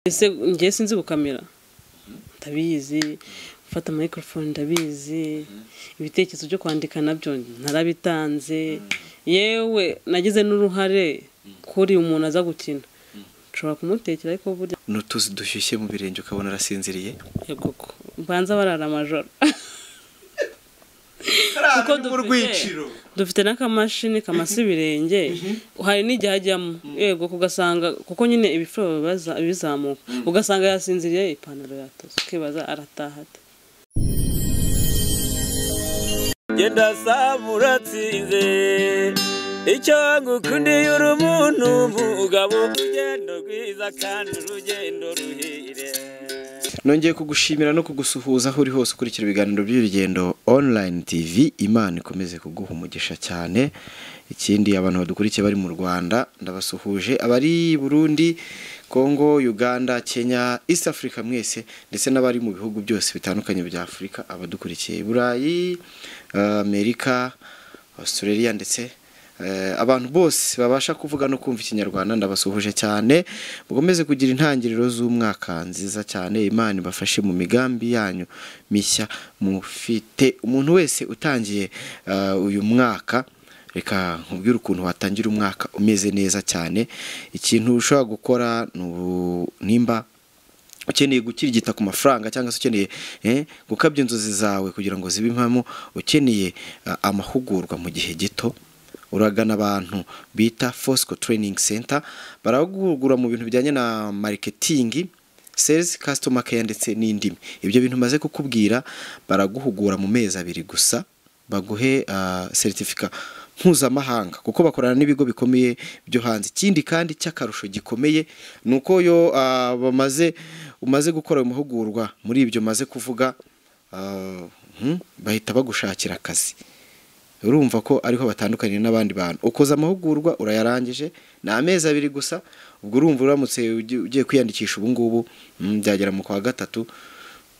Ese njye sinzi gukamera, ndabizi gufata microphone, ndabizi ibitekerezo byo kwandika nabyo narabitanze, yewe nagize n'uruhare kuri umuntu aza gukina nshobora kumutekera, ariko burya n'utuzi dushyushye mu birenge ukabona arasinziriye. Yego ko mbanza barara amajoro kuko dufite n'akamashini kamasa ibirenge, hari n'igihe ajyamo yego kugasanga kuko nyine ibifuro bizamuka ugasanga yasinziriye ipantaro yatose ukibaza arataha ate. Genda saba uratsinze icyo ngukundiye uri umuntu mugabo, urugendo rwiza kandi urugendo ruhire. Nongeye kugushimira no kugusuhuza aho uri hose ukurikira ibiganiro by'urugendo online TV. Imana ikomeze kuguha umugisha cyane. Ikindi abantu badukurikiye bari mu Rwanda ndabasuhuje, abari Burundi, Congo, Uganda, Kenya, East Africa mwese, ndetse n'abari mu bihugu byose bitandukanye bya Afurika, abadukurikiye Burayi, Amerika, Australia, ndetse abantu bose babasha kuvuga no kumva ikinyarwanda ndabasuhuje cyane. Mukomeze kugira intangiriro z'umwaka nziza cyane, Imana ibafashe mu migambi yanyu mishya mufite. Umuntu wese utangiye uyu mwaka, reka nkubwire ukuntu watangira umwaka umeze neza cyane. Ikintu ushobora gukora nimba ukeneye gukirigita ku mafaranga cyangwa se ukeneye gukabya inzozi zawe kugira ngo zibe impamo, ukeneye amahugurwa mu gihe gito, uragana abantu bita Fosco Training Center. Barahugura mu bintu bijyanye na marketing, sales, customer care ndetse n'indimi. Ibyo bintu maze kukubwira baraguhugura mu mezi 2 gusa, baguhe certificate mpuzamahanga kuko bakorana n'ibigo bikomeye byo hanze. Ikindi kandi cy'akarusho gikomeye nuko yo bamaze umaze gukora amahugurwa muri ibyo maze kuvuga, bahita bagushakira akazi. Urumva ko ariho batandukanye n'abandi bantu. Ukoza amahugurwa urayarangije ni amezi 2 gusa, ubwo urumva uramutse ugiye kwiyandikisha ubu ngubu byagera mu kwa 3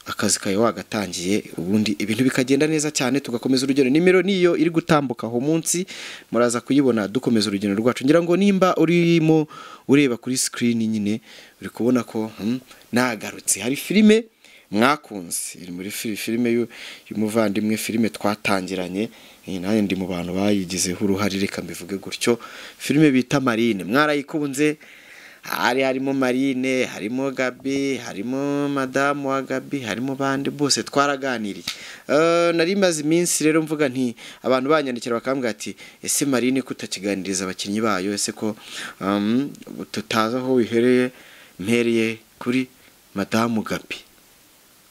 akazi kawe wagatangiye, ubundi ibintu bikagenda neza cyane, tugakomeza urugendo. Nimero niyo iri gutambuka aho munsi muraza kuyibona, dukomeza urugendo rwacu. Ngira ngo nimba urimo ureba kuri screen nyine uri kubona ko nagarutse. Hari filime mwakunze iri muri filime y'umuvandimwe, filime twatangiranye nanjye ndi mu bantu bayigizeho uruhare, reka mbivuge gutyo. Filime bita Marine mwarayikunze, hari harimo Marine, harimo Gabi, harimo madamu wa Gabi, harimo bandi bose twaraganiriye. Nari maze iminsi rero mvuga nti abantu banyandikira bakambwira ati ese Marine kutakiganiriza abakinnyi bayo, ese ko tutazi aho wihereye. Mpereye kuri madamu Gabi,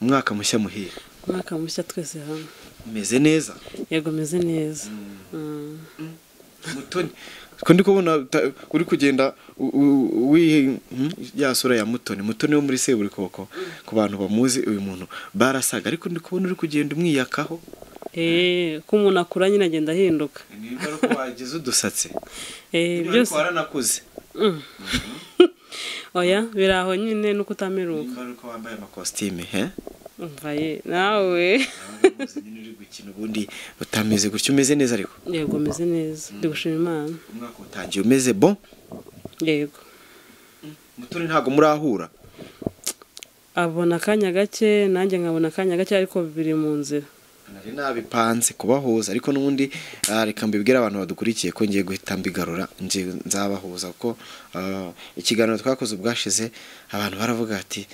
umwaka mushya muhire. Umwaka mushya twese hamwe. Umeze neza? Yego meze neza. Mutoni ko ndi kubona uri kugenda ya sura ya Mutoni, Mutoni wo muri Seburikoko, ku bantu bamuzi uyu muntu barasaga, ariko ndi kubona uri kugenda umwiyakaho. Ko umuntu akura nyine agenda ahinduka. Niba ari uko wagize udusatse. Byose waranakuze. Oya biraho nyine nuko utameruka. Niba ari uko wambaye amakositime, he? Mvaye nawe. Uri gukina ubundi utameze gutyo, umeze neza ariko? Yego meze neza, ndi gushima Imana. Umwaka utangiye umeze bon? Yego. Mutoni ntago murahura? Abona akanya gake nanjye nkabona akanya gake, ariko biri mu nzira. Nari nabipanze kubahuza, ariko n'ubundi reka mbibwire abantu badukurikiye ko ngiye guhita mbigarura, ngiye nzabahuza ko ikiganiro twakoze ubwashize abantu baravuga ati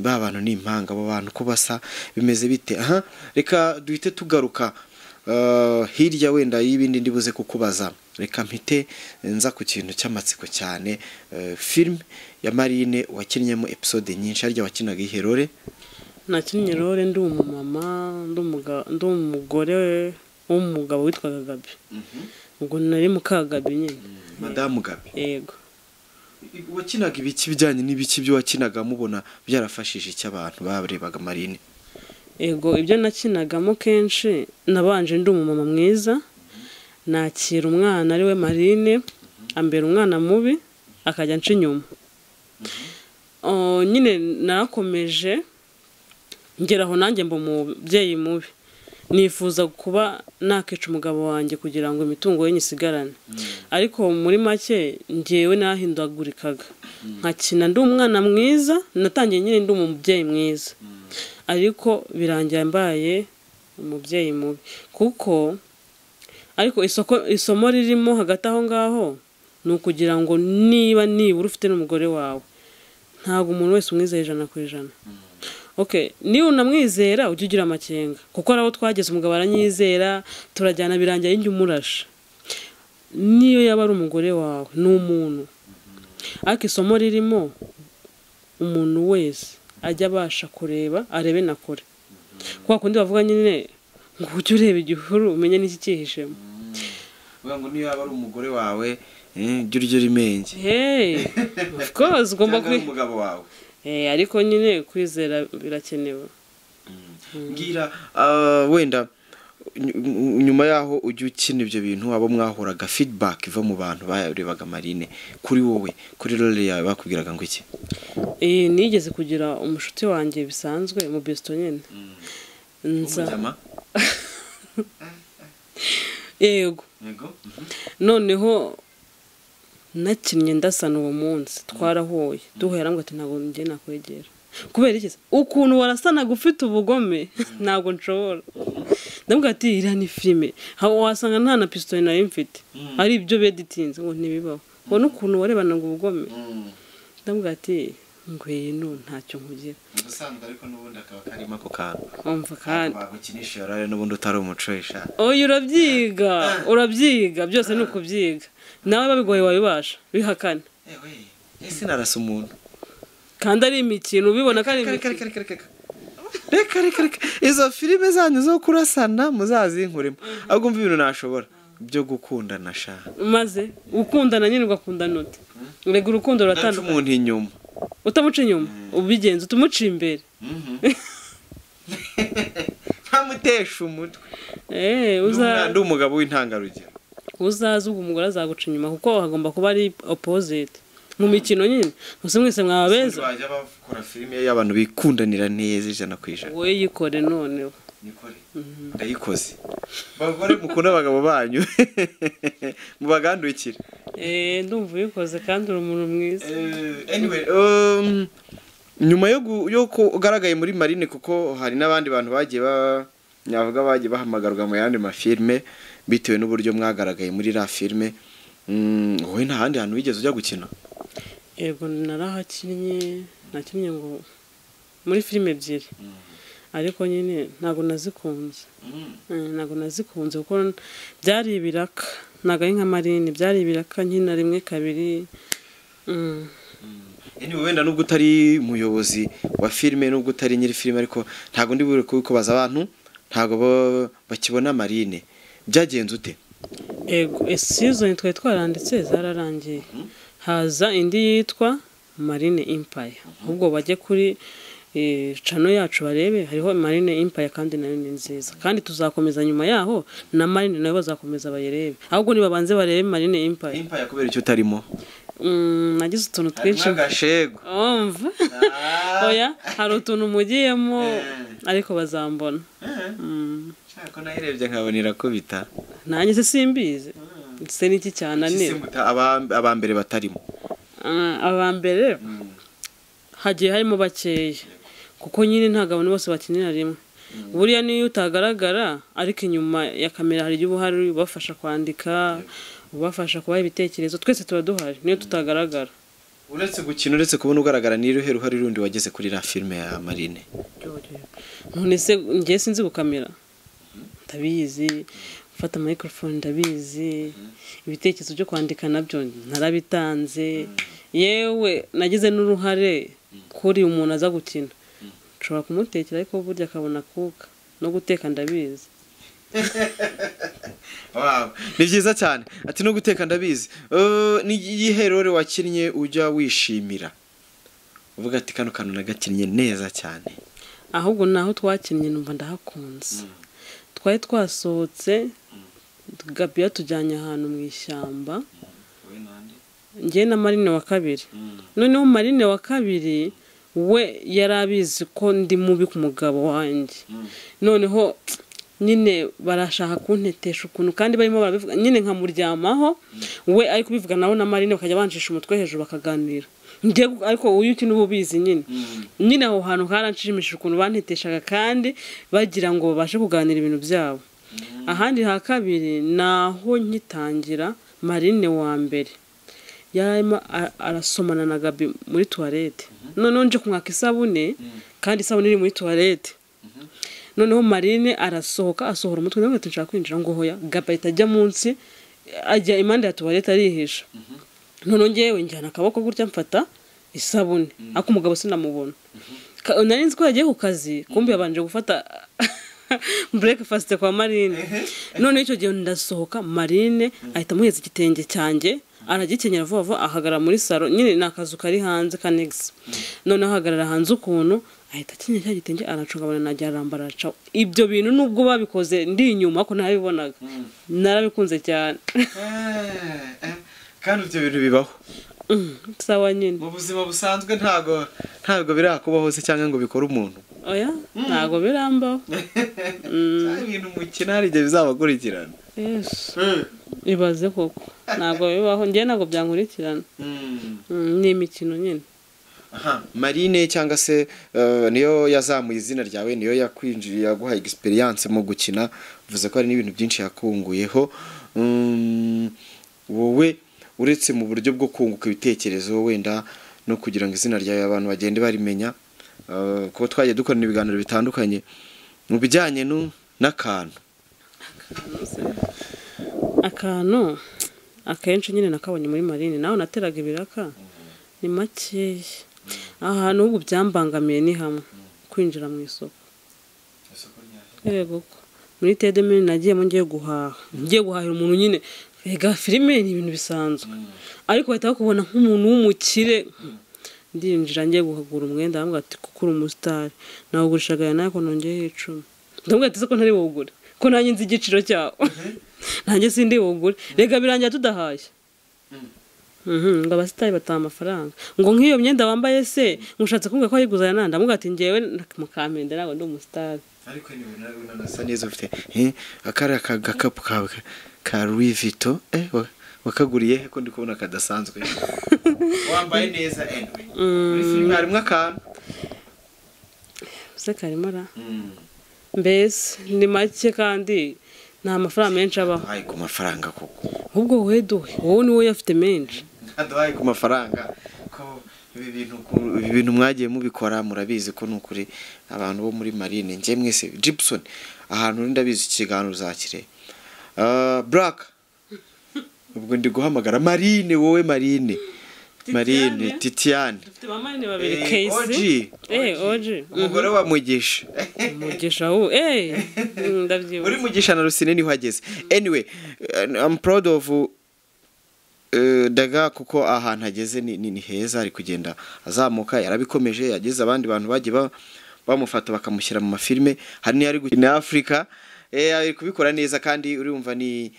ba bantu ni impanga, abo bantu ko basa bimeze bite. Aha reka duhite tugaruka hirya wenda y'ibindi ndibuze kukubaza. Reka mpite nza ku kintu cy'amatsiko cyane, film ya Marine wakinnyemo episode nyinshi, harya wakinaga iherore? Nakinnye role ndi umumama, ndi umugore w'umugabo witwaga Gabi. Ubwo nari muka Gabi nyine. Madamu Gabi. Yego. Wakinaga ibiki bijyanye n'ibiki byo wakinaga mubona byarafashije icyo abantu barebaga Marine? Yego ibyo nakinagamo kenshi nabanje ndi umumama mwiza, nakira umwana ari we Marine, ambera umwana mubi akajya nca inyuma. Nyine narakomeje ngeraho nanjye mba umubyeyi mubi, Nifuza kuba nakica umugabo wanjye kugira ngo imitungo ye nyisigarane. Ariko muri make njyewe nahindagurikaga, nkakina ndi umwana mwiza, natangiye nyine ndi umubyeyi mwiza, ariko birangira mbaye umubyeyi mubi. Kuko ariko isomo ririmo hagati aho ngaho ni ukugira ngo niba nibura ufite n'umugore wawe, ntabwo umuntu wese umwizera 100%. Okay, niba unamwizera ujye ugira amakenga, kuko ari aho twageze umugabo aranyizera turajyana birangira njye umurasha. Niyo yaba ari umugore wawe ni umuntu, ariko isomo ririmo umuntu wese ajya abasha kureba arebe na kure, kwa kundi bavuga nyine ngo ujye ureba igihuru umenye n'iki cyihishemo. Uvuga ngo niyo yaba ari umugore wawe jya urya imenge. Hey, of course ugomba kwi umugabo wawe. Ariko nyine kwizera birakenewe. Ngira wenda nyuma yaho ujya ukina ibyo bintu abo mwahuraga feedback iva mu bantu barebaga Marine kuri wowe kuri role yawe bakubwiraga ngo iki? Nigeze kugira umushuti wanjye bisanzwe mu besto nyine. Nza. Yego. Noneho nakinnye ndasana uwo munsi twarahuye duhera ngo ati ntabwo njye nakwegera kubera iki ukuntu warasanaga ufite ubugome ntabwo nshobora. Ndamubwira ati iriya ni filime wasanga nta na pisitoli nari mfite ari ibyo beditinze ngo ntibibaho ngo n'ukuntu warebanaga ubugome. Ndamubwira ati ngwino ntacyo nkugira ubusanzwe, ariko n'ubundi akaba karimo ako kantu umva kandi bagukinisha yorare n'ubundi utari umucoyisha. Oya urabyiga, urabyiga byose ni ukubyiga, nawe babigoye wabibasha bihakana. Ewe ese narasa umuntu kandi ari imikino ubibona ko ari imikino. Reka reka reka izo filime zanyu zo kurasana muzazinkuremo, ahubwo mva ibintu nashobora byo gukundana sha. Maze ukundana nyine ugakundana ute? Urega urukundo ruratandukanye. Umuntu inyuma utamuca inyuma ubigenza utumuca imbere ntamutesha umutwe. Ndi umugabo w'intangarugero. Uzaza ubwo umugore azaguca inyuma kuko hagomba kuba ari opposite mu mikino nyine. Gusa mwese mwaba beza bajya bakora filime y'abantu bikundanira neza 100%. Wowe yikore noneho. Nikore ndayikoze. Bagore mukunda abagabo banyu mubagandukire. Ndumva uyikoze kandi uri umuntu mwiza. Anyway, nyuma yo kugaragaye muri Marine, kuko hari n'abandi bantu bagiye nyavuga bagiye bahamagarwa mu yandi mafilme bitewe n'uburyo mwagaragaye muri la filme, wowe nta handi hantu wigeze ujya gukina? Yego narahakinnye, nakinnye ngo muri filime 2 ariko nyine ntago nazikunze. Ntago nazikunze kuko byari ibiraka, ntago ari nka Marine, byari ibiraka nkina 1 2. Anyway, wenda nubwo utari umuyobozi wa filime nubwo utari nyiri filime, ariko ntago ndi bure kubikubaza abantu ntago bakibona Marine, byagenze ute? Ego season twari twaranditse zararangiye, haza indi yitwa Marine Empire. Ahubwo bajye kuri channel yacu barebe hariho Marine Empire kandi nayo ni nziza, kandi tuzakomeza nyuma yaho na Marine nayo bazakomeza bayirebe. Ahubwo nibabanze barebe Marine Empire. Empire kubera icyo utarimo? Nagize utuntu twinshi. Agashego. Umva. Oya hari utuntu mugiyemo ariko bazambona. Shaka nayirebye nkabonera ko bita. Nanjye se simbizi. Se niki cyananira. Aba mbere batarimo. Aba mbere hagiye harimo bakeya kuko nyine ntago abantu bose bakinira rimwe. Buriya niyo utagaragara ariko inyuma ya kamera hari igihe uhari ubafasha kwandika, ubafasha kubaha ibitekerezo, twese tuba duhari niyo tutagaragara. Uretse gukina, uretse kubona ugaragara, ni uruhe ruhare rundi wageze kuri la filme ya Marine? None se njye sinzi gukamera, ndabizi gufata microphone ndabizi, ibitekerezo byo kwandika nabyo narabitanze, yewe nagize n'uruhare kuri umuntu aza gukina nshobora kumutekera ariko burya akabona kuka no guteka ndabizi. Wow, ni byiza cyane. Ati no guteka ndabizi. Ni iyihe role wakinnye ujya wishimira uvuga ati kano kantu nagakinnye neza cyane? Ahubwo naho twakinnye numva ndahakunze. Twari twasohotse Gabi yatujyanye ahantu mu ishyamba, njye na Marine wa kabiri. Noneho Marine wa kabiri we yarabizi ko ndi mubi ku mugabo wanjye, noneho Nyine barashaka kuntetesha ukuntu kandi barimo barabivuga nyine nkamuryamaho we ari kubivuga nawe na Marine bakajya bancisha umutwe hejuru bakaganira. Ariko uyu kintu uba ubizi nyine. Nyine aho hantu haranshimishije ukuntu banteteshaga kandi bagira ngo babashe kuganira ibintu byabo. Ahandi ha kabiri naho nkitangira Marine wa mbere yarimo arasomana na Gabi muri toilette. Noneho nje kumwaka isabune kandi isabune iri muri toilette. Noneho Marine arasohoka asohora umutwe nawe ati nshaka kwinjira ngo hoya. Gabi ahita ajya munsi ajya impande ya toilette arihisha. Noneho ngewe njyana akaboko gutya mfata isabune ariko umugabo sinamubona. Nari nzi ko yagiye ku kazi kumbe yabanje gufata breakfast kwa Marine. Noneho icyo gihe ndasohoka Marine ahita amuheza igitenge cyanjye aragikenyera vuba vuba ahagarara muri salo nyine ni akazu kari hanze ka nex. Noneho ahagarara hanze ukuntu ahita akenyera cya gitenge aracunga abona najya arambara aracaho. Ibyo bintu nubwo babikoze ndi inyuma ko narabibonaga narabikunze cyane. Kandi ibyo bintu bibaho sawa nyine mu buzima busanzwe ntago birakubaho se cyangwa ngo bikore umuntu. Oya ntago birambaho. Cyane ibintu mukina hari igihe bizabakurikirana. Yes. Ibaze koko ntago bibaho njye ntago byankurikirana. Ni imikino nyine. Aha Marine cyangwa se niyo yazamuye izina ryawe niyo yakwinjiriye yaguha experience mu gukina uvuze ko hari n'ibintu byinshi yakunguyeho. Wowe uretse mu buryo bwo kunguka ibitekerezo wenda no kugira ngo izina ryawe abantu bagende barimenya kuko twagiye dukorana ibiganiro bitandukanye mu bijyanye n'akantu akantu akenshi nyine nakabonye muri Marine naho nateraga ibiraka ni makeya. Ahantu ubu byambangamiye ni hamwe kwinjira mu isoko. Yego muri TDM nagiyemo ngiye guhaha ngiye guhahira umuntu nyine ega filime ni ibintu bisanzwe ariko bahita bakubona nk'umuntu w'umukire. Ndinjira ngiye guhagura umwenda bambwira ati kuko uri umusitari nawugurishaga aya nako nongeyeho 10. Ndamubwira ati se ko ntari buwugure ko nanjye nzi igiciro cyawo nanjye sindi buwugure rega birangira tudahashye. Ngo abasitari bataha amafaranga ngo nk'iyo myenda wambaye se mushatse kumbwira ko ayiguza aya nanda. Ndamubwira ati ngewe mukampenda ntabwo ndi umusitari. Ariko ni unanasa neza ufite akari agakapu kawe ka Louis Vuitton wakaguriye ko ndi kubona kadasanzwe. Wambaye neza anyway. Muri filime harimo akantu se karimo ra mbese ni make kandi nta mafaranga menshi abaho. Ayi ku mafaranga koko ahubwo wowe duhe wowe ni wowe afite menshi. Aduhaye ku mafaranga ko ibi bintu mwagiye mubikora murabizi ko nukuri abantu bo muri Marine nje mwese Gibson ahantu ndabizi ikiganiro uzakire Black ubwo ndi guhamagara Marine wowe Marine Marine Titiane dufite ba Marine babiri Casey OG umugore wa Mugisha Mugisha wo ndabyibuka uri Mugisha na Rusine niho ageze. Anyway I'm proud of Daga kuko ahantu ageze ni heza ari kugenda azamuka yarabikomeje yageze abandi bantu bagiye bamufata bakamushyira mu mafilme hari ni ari gukina Africa ari kubikora neza kandi urumva ni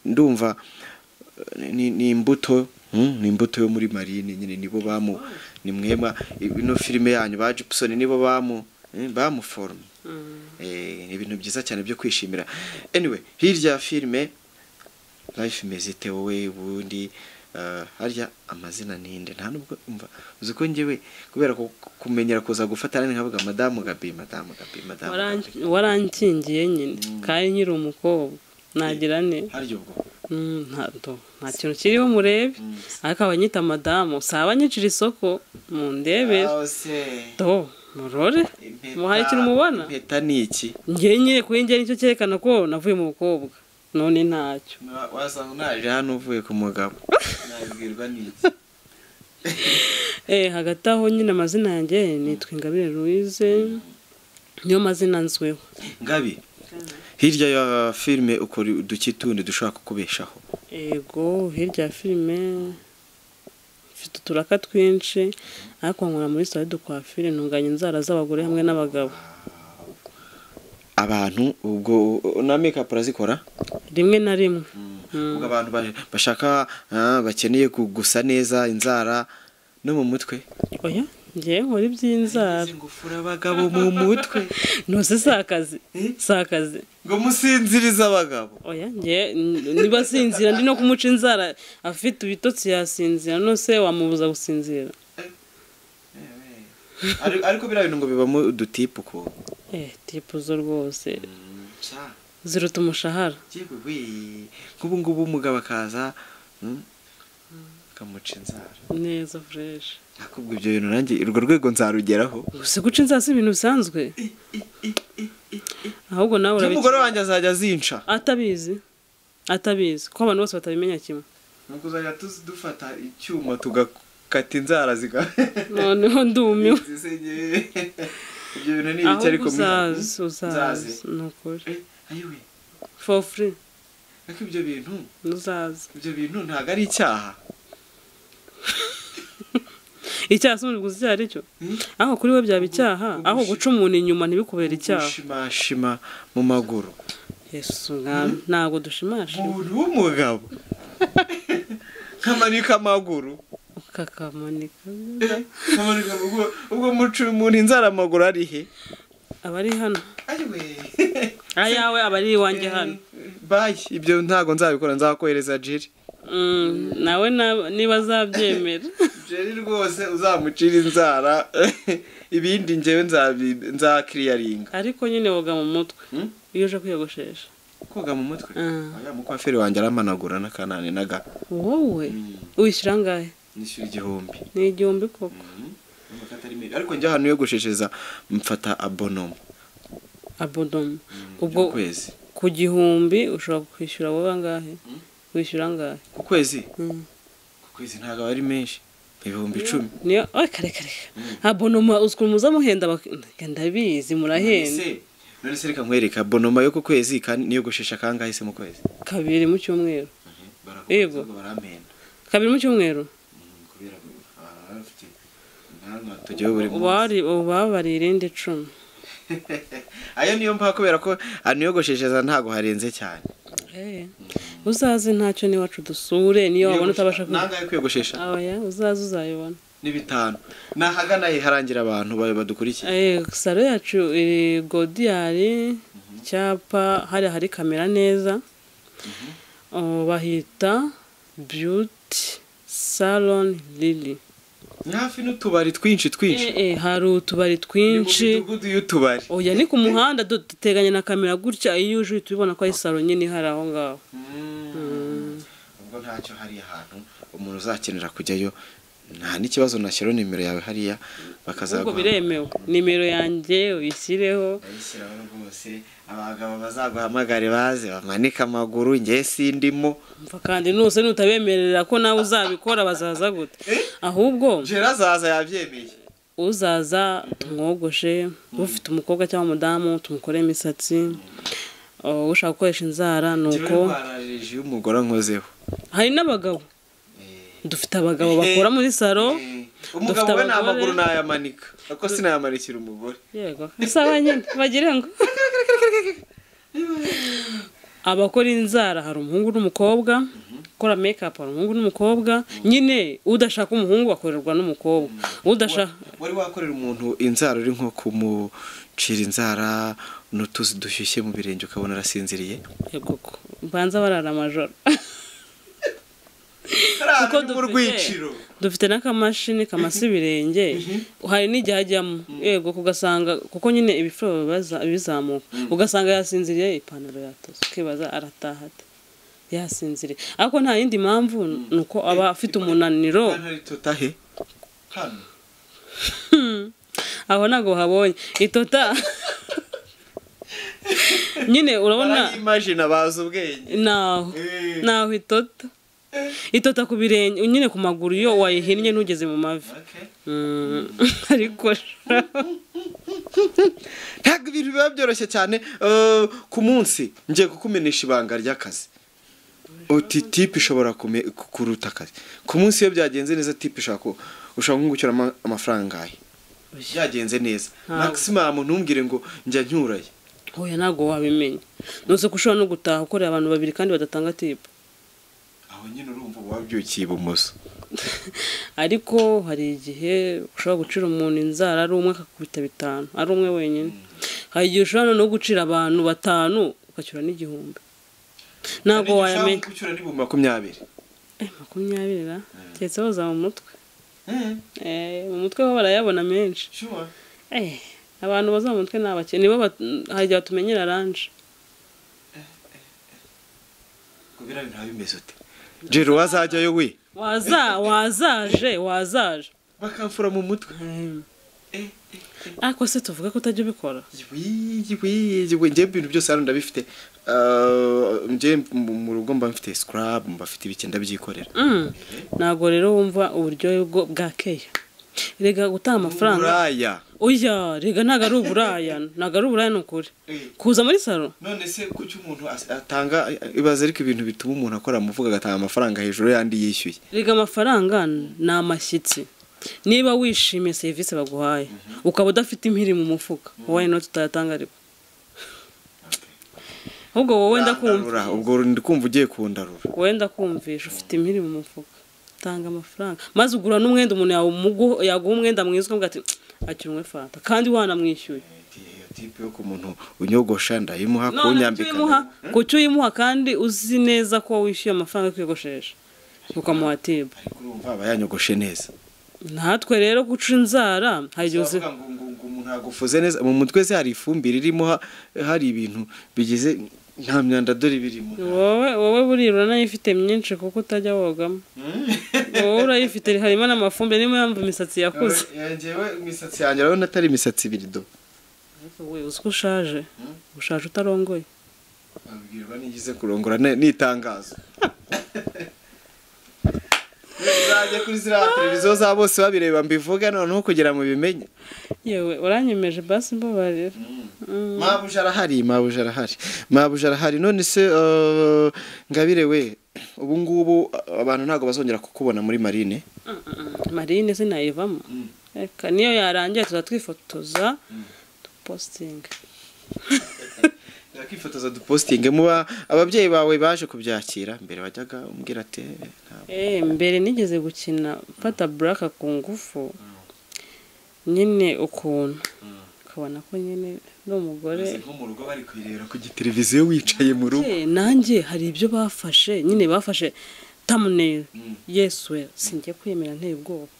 ndumva ni imbuto ni imbuto yo muri Marine nyine nibo bamu ni mwema ino filme yanyu ba Gibson nibo bamu bamuforme ni ibintu byiza cyane byo kwishimira. Anyway hirya filme life imeze wowe ubundi harya amazina ninde nta nubwo umva uzi ko ngewe kubera kumenyera kuza gufata nane nkavuga madamu Gabi madamu Gabi madamu warankingiye nyine kandi nkiri umukobwa nagira ne harya ubwo nta kintu kiriho murebe ariko abanyita madamu saba nyicira isoko mundebe do murore muhaye ikintu mubona impeta ni iki ngiye nyine kuri ngiye nicyo cyerekana ko navuye mu bukobwa none ntacyo wasanga naje hano uvuye ku mugabo nabwirwa n'iki. Hagati aho nyine amazina yanjye nitwa Ingabire Louise niyo mazina nzweho. Ngabi hirya ya filme ukora uduki tundi dushaka kukubeshaho? Ego hirya ya filme mfite uturaka twinshi ariko nkora muri salon de coiffure ntunganya inzara z'abagore hamwe n'abagabo. Abantu ubwo na makeup urazikora rimwe na rimwe? Ubwo abantu bashaka bakeneye gusa neza inzara no mu mutwe? Oya Ngewe nkora iby'inzara. Ngufura abagabo mu mutwe. Ntose si akazi, si akazi. Ngo musinzirize abagabo? Oya, ngewe niba asinzira ndi no kumuca inzara afite ibitotsi yasinzira, nose wamubuza gusinzira? Ariko biriya bintu ngo bibamo udutipu ukuntu. Tip zo rwose ziruta umushahara. Nk'ubu ngubu umugabo akaza akamuca inzara neza fresh. Akubwo ibyo bintu nanjye urwo rwego nzarugeraho. Gusa guca inzara si ibintu bisanzwe, ahubwo nawe urabizi. Umugore wanjye azajya azinca atabizi ko abantu bose batabimenya kimwe. Nuko uzajya dufata icyuma tugakata inzara ziga. Noneho ndumiwe. Ibyo bintu ni ibiki? Ariko uzazi ni ukuri for free. Ariko ibyo bintu uzazi, ibyo bintu ntabwo ari icyaha. Icyaha si umuntu gusa icyaha aricyo, aho kuri we byaba icyaha, aho guca umuntu inyuma ntibikubere icyaha. Gushimashima mu maguru. Yesu ntabwo dushimashima. Umuntu w'umugabo nkamanika amaguru. Ukakamanika. Nkamanika ubwo muca umuntu inzara amaguru ari he? Aba ari hano. Ayawe aba ari iwanjye hano. Bayi, ibyo ntabwo nzabikora, nzakohereza Jerry. Nawe niba azabyemera. Jerry rwose uzamucira inzara, ibindi njyewe nzakiriyaringa. Ariko nyine woga mu mutwe iyo uje kwiyogoshesha. Koga mu mutwe? Oya, mukwaferi wanjye aramanagura n'akanani naga. Wowe wishyura angahe? Nishyura 1000. Ni 1000 koko? Ariko njya ahantu yogoshesheza mfata abonoma. Abonoma ubwo ku 1000 ushobora kwishyura wowe angahe? Wishyura angahe ku kwezi? Ku kwezi ntabwo ari menshi, 10,000. Niyo kare kare. Abonoma uzikumuza muhenda, ndabizi murahenda. None se reka nkwereka abonoma yo ku kwezi kandi niyo goshesha kangahe se mu kwezi? 2 mu cyumweru. Yego barampenda. 2 mu cyumweru. Kubera abafite nta tujyeho buri munsi. Bari ubabari irindi 10. Ayo niyo mpa kubera ko aniyogoshesheza ntago harenze cyane. Uzaze ntacyo ni wacu dusure, niyo wabona utabasha nangaye kwiyogoshesha. Oya, uzaze uzayibona. Ni 5. Nahagana he harangira abantu badukurikiye? Salo yacu iri Godiyari, cyapa hari kamera neza. Bahita Beauty Salon Lily. Ni hafi n'utubari twinshi twinshi. Hari utubari twinshi. Ni mu midugudu y'utubari. Oya, ni ku muhanda duteganye na kamera gutya, iyo uje uhita ubibona ko ari salo nyine hari aho ngaho. Ubwo ntacyo hari ahantu umuntu uzakenera kujyayo nta n'ikibazo, nashyiraho nimero yawe hariya bakazaguha. Ubwo biremewe, nimero yanjye uyishyireho. Ayishyiraho rwose, abagabo bazaguhamagare baze bamanike amaguru, njye sindimo. Mva kandi nuse nutabemerera ko nawe uzabikora bazaza gute? Ahubwo Jera azaza yabyemeye. Uzaza tumwogoshe, ufite umukobwa cyangwa umudamu tumukore imisatsi, ushaka gukoresha inzara nuko. Bararije umugore nkozeho. Hari n'abagabo. Dufite abagabo bakora muri salo. Umugabo we nta maguru nayamanika, ariko sinayamanikira umugore. Yego, sawa nyine bagira ngo abakora inzara hari umuhungu n'umukobwa, ukora make up hari umuhungu n'umukobwa, nyine udashaka umuhungu akorerwa n'umukobwa. Udashaka wari wakorera umuntu inzara uri nko kumucira inzara n'utuzi dushyushye mu birenge ukabona arasinziriye? Yego, mbanza barara amajoro. Kuko dufite n'akamashini kamasa ibirenge, hari n'igihe ajyamo yego kugasanga kuko nyine ibifuro bizamuka, ugasanga yasinziriye ipantaro yatose, ukibaza arataha ate yasinziriye. Ariko nta yindi mpamvu nuko aba afite umunaniro. Aho ntago habonye itota nyine urabona imagine abaza ubwenge naho itota itota ku birenge nyine ku maguru iyo wayihinnye ntugeze mu mavi. Ariko ntabwo ibintu biba byoroshye cyane. Ku munsi ngiye kukumenyesha ibanga ry'akazi. Uti tipe ishobora kuruta akazi. Ku munsi iyo byagenze neza tipe ishobora ushobora nko amafaranga angahe? Byagenze neza maximum ntumbwire ngo njya ncyuraye. Oya, ntabwo wabimenya. Nose ko ushobora no gutaha ukorera abantu babiri kandi badatanga tipe. Aho nyine urumva wabyukiye ibumoso. Ariko hari igihe ushobora gucira umuntu inzara ari umwe akakubita 5 ari umwe wenyine. Hari igihe ushobora no gucira abantu 5 ugacyura n'1000. Ntabwo wayamenya. Gucyura ni 20. 20 ra? Keretse boza mu mutwe. Mu mutwe bo barayabona menshi. Sure. Abantu boza mu mutwe nabake nibo hari igihe batumenyera ranje. Kubira ibintu bimeze ute? Jero wazajyayo we? Wazaje. Bakamfura mu mutwe. Ariko se tuvuga ko utajya ubikora? Yiwi ngiye ibintu byose hano ndabifite. Ngiye mu rugo mba mfite scrub, mba mfite ibiki ndabyikorera. Ntabwo rero wumva uburyohe bwa keya. Rega gutanga amafaranga. Uburaya. Oya, rega ntago ari uburaya, ntago ari uburaya nukuri. Kuza muri salo? None se kuki umuntu atanga ibaze ariko ibintu bituma umuntu akora muvuga agatanga amafaranga hejuru yandi yishyuye? Rega amafaranga ni amashyitsi. Niba wishimiye serivisi baguhaye, ukaba udafite impiri mu mufuka, wowe not utayatanga ariko. Ahubwo wowe ndakumva. Ubwo ndikumva ugiye kundarura. Wowe ndakumvisha ufite impiri mu mufuka. Tanga amafaranga. Maze ugura n'umwenda umuntu yaguha umwenda mwiza ukavuga ati akira umwe fanta kandi wanamwishyuye. Tipe yo ku muntu unyogosha ndayimuha kunyambika. Kuki uyimuha kandi uzi neza ko wishyuye amafaranga yo kwiyogoshesha? Ukamuha tipe. Ariko urumva aba yanyogoshe neza. Natwe rero guca inzara hari igihe uzi ngo umuntu agufuze neza mu mutwe se hari ifumbire irimo hari ibintu bigize nta myanda dore birimo. Wowe burira urayifite myinshi kuko utajya wogamo. Wowe urayifite harimo n'amafumbire niyo mpamvu imisatsi yakuze. Njyewe imisatsi yanjye urabona atari imisatsi ibiri do. Wowe uzi ko ushaje? Ushaje utarongoye. Babwirwa nigize kurongora n'itangazo. Uzajya kuri ziriya televiziyo za bose babireba mbivuga noneho kugira mu bimenye. Yewe uranyemeje basi mbabarira. Mabuja arahari none se Ngabire we ubu ngubu abantu ntago bazongera kukubona muri Marine. Marine sinayivamo. Reka niyo yarangiye tuzatwifotoza duposting. Twifotoza duposting muba ababyeyi bawe baje kubyakira mbere bajyaga umbwira ati mbere nigeze gukina mfata black ku ngufu nyine ukuntu ukabona ko nyine n'umugore nko mu rugo bari kwirebera ku giteleviziyo wicaye mu rugo. Nanjye hari ibyo bafashe nyine bafashe thumbnail. Yesu we singiye kwiyemera nteye ubwoba.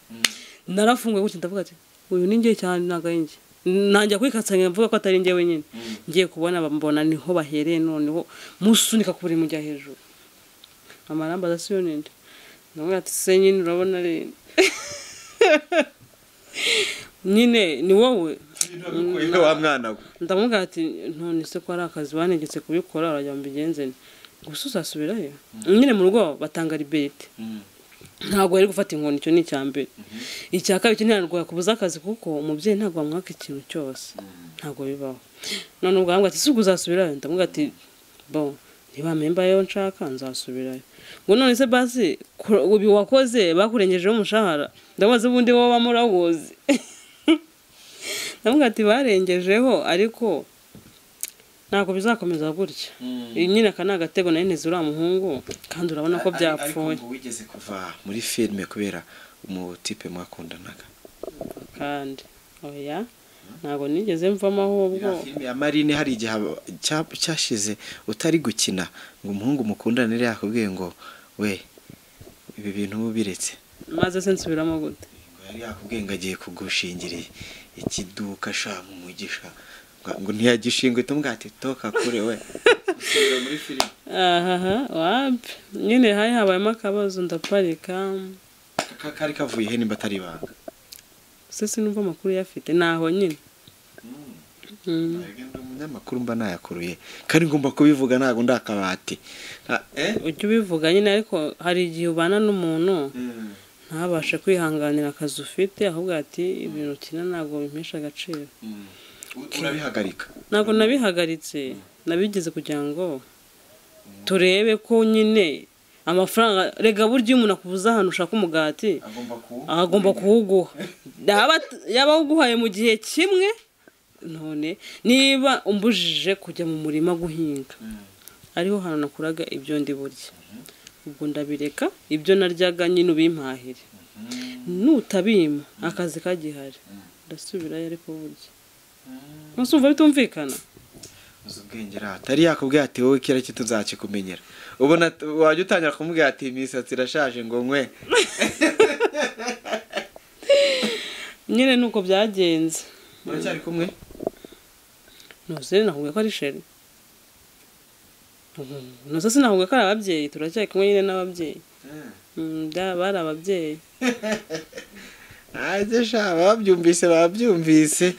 Narafunguye gutya ndavuga ati uyu ni ngiye cyane nagaye nanjye kwikatsanya mvuga ko atari njye wenyine. Ngiye kubona mbona niho bahereye noneho musunika kuri mujya hejuru. Amaramba adasiyo ninde ndamubwira ati se nyine urabona ari nyine ni wowe wa mwana we. Ndamubwira ati none se ko ari akazi banegetse kubikora urajya mbigenze gusa uzasubirayo. Nyine mu rugo batanga liberté. Ntabwo ari gufata inkoni icyo ni icyambere. Icya kabiri ntabwo yakubuza akazi kuko umubyeyi ntabwo amwaka ikintu cyose. Ntabwo bibaho. None ubwo arambwira ati si uzasubirayo ndamubwira ati bon niba mpemba yo nshaka nzasubirayo. Ngo none se basi ubi wakoze bakurengejeho umushahara ndabaza ubundi wowe bamurawoze. Ndamubwira ati barengejeho ariko ntabwo bizakomeza gutya. Nyine aka ni agatego nari nteze uriya muhungu kandi urabona ko byapfuye. Ariko wigeze kuva muri filime kubera umutipe mwakundanaga? Kandi oya ntabwo nigeze mvamo ahubwo. Filime ya Marine hari igihe cyashize utari gukina ngo umuhungu mukundana yari yakubwiye ngo we ibi bintu ubiretse. Maze se nsubiramo gute? Ngo yari yakubwiye ngo agiye kugushingira ikiduka sha mu mugisha. Ngo ntiyagishingwe tumwate toka kure we. Usubira muri filime. Aha wapi nyine hari habayemo akabazo ndaparika. Kari kavuye he nimba atari ibanga? Se sinumva amakuru yafite naho nyine. Umunyamakuru mba nayakuruye kandi ngomba kubivuga ntago ndakabati. Ujye ubivuga nyine ariko hari igihe ubana n'umuntu ntabashe kwihanganira akazi ufite ahubwo ati ibintu ukina ntabwo bimpesha agaciro. Urabihagarika? Ntabwo nabihagaritse, nabigize kugira ngo turebe ko nyine amafaranga rega burya umuntu akubuza ahantu ushaka umugati agomba kuwuguha. Yaba uguhaye mu gihe kimwe none niba umbujije kujya mu murima guhinga ariho hantu nakuraga ibyo ndi burya Ubwo ndabireka, ibyo naryaga nyine ubimpahire, nutabima akazi kagihari ndasubirayo. Ariko burya ntusumva bitumvikana. Uzi ubwenge rata, atari yakubwiye ati wowe kera cyo tuzakikumenyera, ubona wajya utangira kumubwira ati imisatsi irashaje ngo nkwe. Nyine nuko byagenze. Muracyari kumwe? Ntuze nakubwiye ko ari chéri, ntuze sinakubwiye ko ari ababyeyi, turacyari kumwe nyine n'ababyeyi. Bari ababyeyi. Ajye sha, babyumvise babyumvise.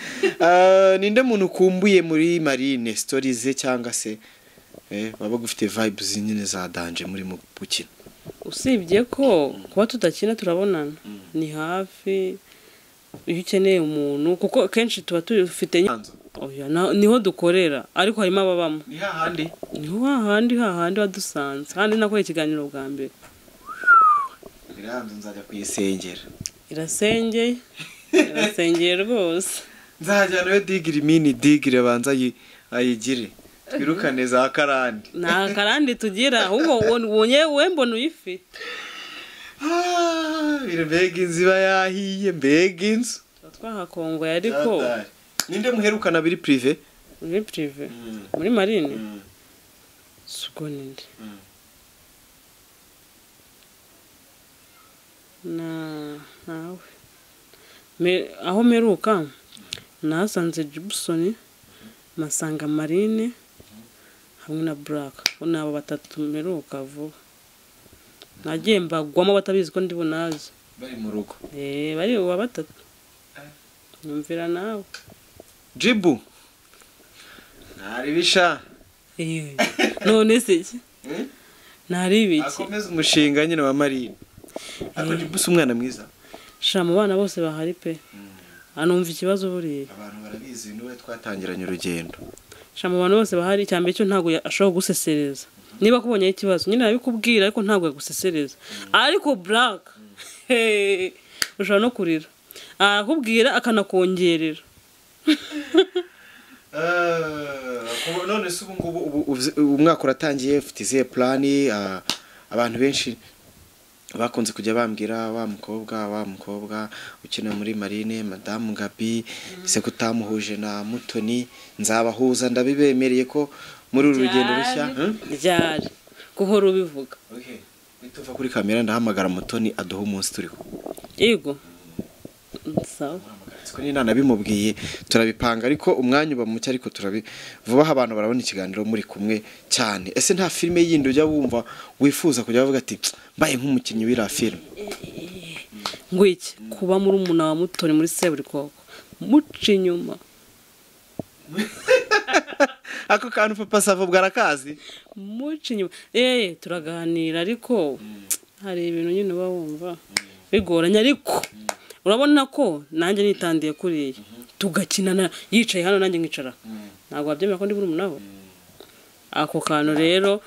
Ninde muntu ukumbuye muri Marine, stories ze cyangwa se baba gufite vibes nyine za danger muri mu gukina? Usibye ko kuba tudakina turabonana, ni hafi iyo ukeneye umuntu, kuko kenshi tuba tufite oya, niho dukorera, ariko harimo ababamo. Ni hahandi? Niho hahandi, hahandi wadusanze, handi nakoreye ikiganiro bwa mbere. Biranze, nzajya kuyisengera. Irasengeye, irasengeye rwose. Nzajya nawe digiri mini digiri abanza ayigire, twirukane za karande. Nta karande tugira, ahubwo wowe mbona uyifite. Mbega inzu iba yahiye, mbega inzu. Tuba twahakongoye ariko. Ninde muherukana biri privé? Muri privé muri Marine suko ninde na nawe aho meruka nasanze Gibson, masanga Marine hamwe na Black, nabo batatu meruka vuba. Nagiye mbagwamo batabizi ko ndi bunaze. Bari mu rugo? Bari uwa batatu. Nyumvira nawe. Jibu ntaribisha. None se iki ntaribiki? Akomeza umushinga nyine wa Marine. Ariko Jibu si umwana mwiza. Sha, mu bana bose bahari pe, anumva ikibazo buriya. Abantu barabizi, niwe twatangiranye urugendo. Sha, mu bantu bose bahari, icyambere cyo ntabwo ashobora gusesereza. Niba akubonyeho ikibazo nyine arabikubwira, ariko ntabwo yagusesereza. Ariko Black ushobora no kurira, arakubwira akanakongerera. None se ubu ngubu umwaka uratangiye, ufite izihe plan? Abantu benshi bakunze kujya bambwira wa mukobwa ukina muri Marine, Madamu Gabi, se kutamuhuje na Mutoni? Nzabahuza, ndabibemereye ko muri uru rugendo rushya. Ryari guhora ubivuga. Okay, nituva kuri kamera ndahamagara Mutoni aduha umunsi turiho. Yego, sawa. Siko ni nabimubwiye, turabipanga, ariko umwanya uba muke, ariko turabi vuba aha abantu barabona ikiganiro muri kumwe cyane. Ese nta filime yindi ujya wumva wifuza kujya bavuga ati mbaye nk'umukinnyi w'iriya filime? Ngo iki? Kuba muri umuntu wa Mutoni muri Seburikoko, muca inyuma. Ako kantu Papa Sava bwarakazi. Muca inyuma. Turaganira, ariko hari ibintu nyine uba wumva bigoranye, ariko urabona ko nanjye nitandiye kuriya tugakinana, yicaye hano nanjye nkicara, ntabwo wabyemera ko ndi murumuna we. Ako kantu rero,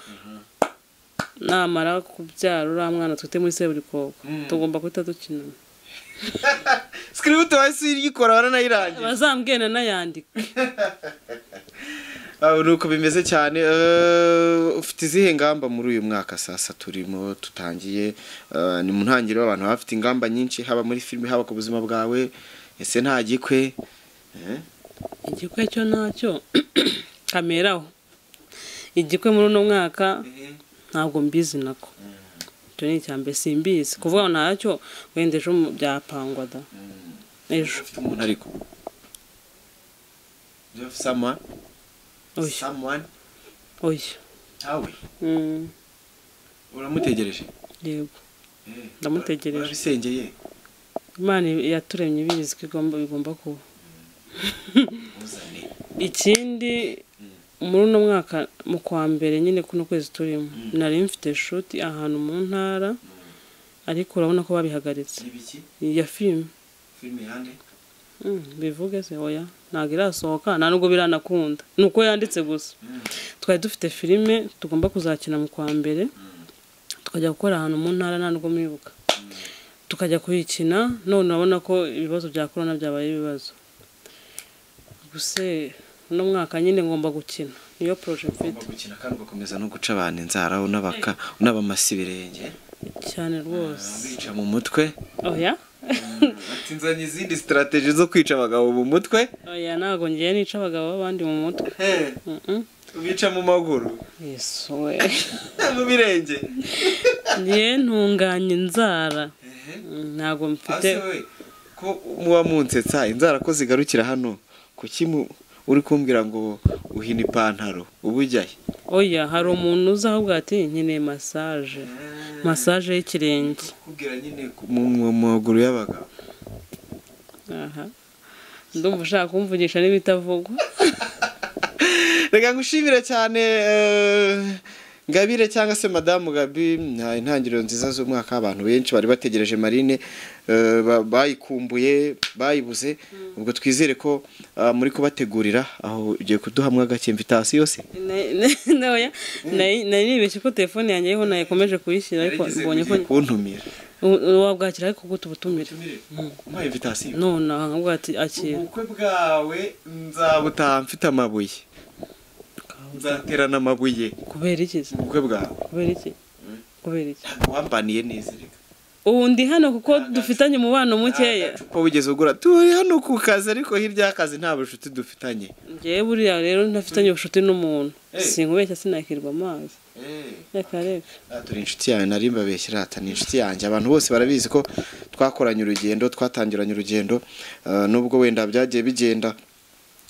namara kubyara uriya mwana twite muri Seburikoko, tugomba guhita dukinana. Script wahise uyikora, waranayirangiye? Bazambwira nayandika. Nuko bimeze cyane. Ufite izihe ngamba muri uyu mwaka sasa turimo tutangiye? Ni mu ntangiriro, abantu bafite ingamba nyinshi, haba muri filime, haba ku buzima bwawe. Ese nta gikwe? Igikwe cyo ntacyo kameraho. Igikwe muri uno mwaka ntabwo mbizi nako. Icyo ni icya mbere, simbizi kuvuga ngo ntacyo, wenda ejo byapangwa da, ejo. Ufite umuntu ariko? Do you have someone? Oya. Someone? Oya. Ntawe? Uramutegereje? Yego, ndamutegereje. Urabisengeye? Imana yaturemye ibizi ko bigomba kuba. Uzane. Ikindi, muri uno mwaka mu kwa mbere nyine, kuno kwezi turimo, nari mfite shoot ahantu mu ntara, ariko urabona ko babihagaritse. Ibiki? Ya filime. Filime yande? Bivuge se? Oya, ntabwo irasohoka, nta nubwo biranakunda, ni uko yanditse gusa. Twari dufite filime tugomba kuzakina mu kwa mbere, tukajya gukora ahantu mu ntara, nta nubwo mwibuka, tukajya kuyikina. None urabona ko ibibazo bya korona byabaye ibibazo. Gusa uno mwaka nyine ngomba gukina. Niyo projet mfite. Gukina kandi ugakomeza no guca abantu inzara unabaka unabamasa ibirenge cyane rwose. Bica mu mutwe. Oya. Ati nzanye izindi strategy zo kwica abagabo mu mutwe. Oya, ntago ngiye nica abagabo b'abandi mu mutwe. Ubica mu maguru. Yesu we. Mu birenge. Ngiye ntunganya inzara. Ntago mfite. Ko muba munsetsa inzara ko zigarukira hano kuki uri kumbwira ngo uhina ipantaro ubu ujyahe? Oya, hari umuntu uza ahubwo ati nkeneye massage. Massage y'ikirenge. Kubwira nyine mu maguru y'abagabo. Aha. Ndumva ushaka kumvugisha n'ibitavugwa. Reka ngushimire cyane Ngabire cyangwa se Madamu Gabi, intangiriro nziza z'umwaka. Abantu benshi bari bategereje Marine, bayikumbuye, bayibuze. Ubwo twizere ko muri kubategurira aho ugiye kuduhamwa gake invitation yose. Oya, nari nibeshye ko telefone yanjye ariho nayikomeje kuyishyira, ariko mbonye ko kuntumira. Wabwakira ariko gute ubutumire? Umpa invitation. None ahubwo ati akira. Ubukwe bwawe nzabutaha mfite amabuye. Nzaterana amabuye. Kubera iki? Ubukwe bwawe. Kubera iki? Kubera iki? Wambaniye neza reka. Ubu ndi hano kuko dufitanye umubano mukeya. Kuko wigeze ugura turi hano ku kazi, ariko hirya y'akazi nta bucuti dufitanye. Ngewe buriya rero ntafitanye ubucuti n'umuntu. Sinkubeshya sinakirwa amazi. Reka reka. Turi inshuti yawe, nari mbabeshyira ata ni inshuti yanjye. Abantu bose barabizi ko twakoranye urugendo, twatangiranye urugendo, nubwo wenda byagiye bigenda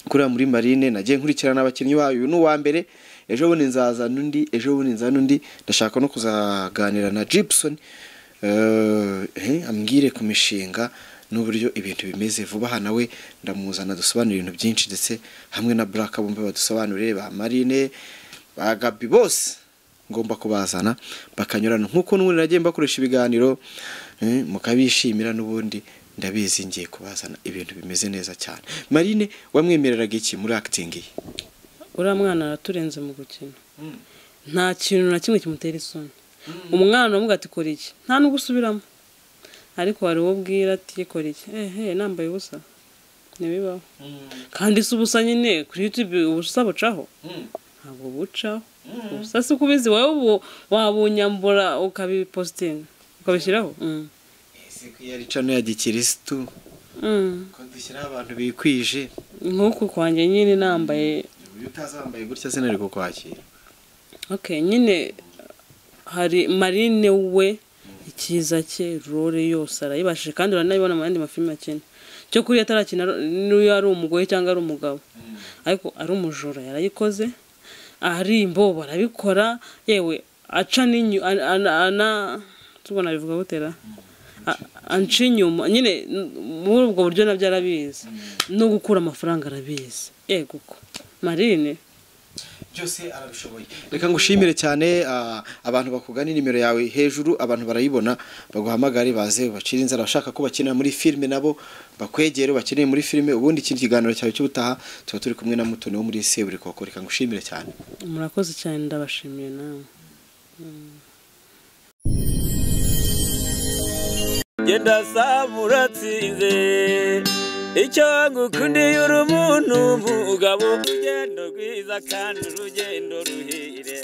kuriya muri Marine nagiye nkurikirana abakinnyi bayo. Uyu ni uwa mbere, ejo bundi nzaza n'undi, ejo bundi nzaza n'undi. Ndashaka no kuzaganira na Gibson, ambwire ku mishinga n'uburyo ibintu bimeze vuba aha. Nawe ndamuzana dusobanura ibintu byinshi, ndetse hamwe na Black bombe badusobanurire, ba Marine, ba Gabi, bose ngomba kubazana bakanyurana nkuko n'ubundi nagiye mbakoresha ibiganiro mukabishimira. N'ubundi ndabizi ngiye kubazana ibintu bimeze neza cyane. Marine wamwemereraga iki muri acting ye? Uriya mwana araturenze mu gukina. Nta kintu na kimwe kimutera isoni. Umwana umubwira ati kora iki, nta nubwo usubiramo. Ariko hari uwo ubwira ati kora iki, ehe nambaye ubusa, ntibibaho. Kandi si ubusa nyine kuri YouTube ubusa bucaho. Ntabwo bucaho. Ubusa si kubizi wowe ubu wabunyambura ukabipostinga ukabishyiraho. Ese ko yari cano ya gikirisitu ko dushyiraho abantu bikwije nk'uku kwanjye nyine nambaye. Uyu utazambaye gutya sinari kukwakira. Okay, nyine hari Marine we ikiza cye role yose arayibashije, kandi uranabibona mu yandi mafilime akina. Cyo kuri atarakina n'uyu ari umugore cyangwa ari umugabo, ariko ari umujura yarayikoze, ari imbobo arabikora, yewe aca n'inyu ana tubona bivuga gutera anca inyuma nyine muri ubwo buryo nabyo arabizi, no gukura amafaranga arabizi. Yego ko Marine byose arabishoboye. Reka ngushimire cyane. Abantu bakugana nimero yawe hejuru abantu barayibona, baguhamagare baze bacire inzara. Abashaka ko bakina muri filime nabo bakwegere bakeneye muri filime. Ubundi ikindi kiganiro cyawe cy'ubutaha tuba turi kumwe na Mutoni wo muri Seburikoko. Reka ngushimire cyane. Murakoze cyane, ndabashimiye nawe. Genda samuratsinze icyo ngukundiye uri umuntu mugabo, urugendo rwiza kandi urugendo ruhire.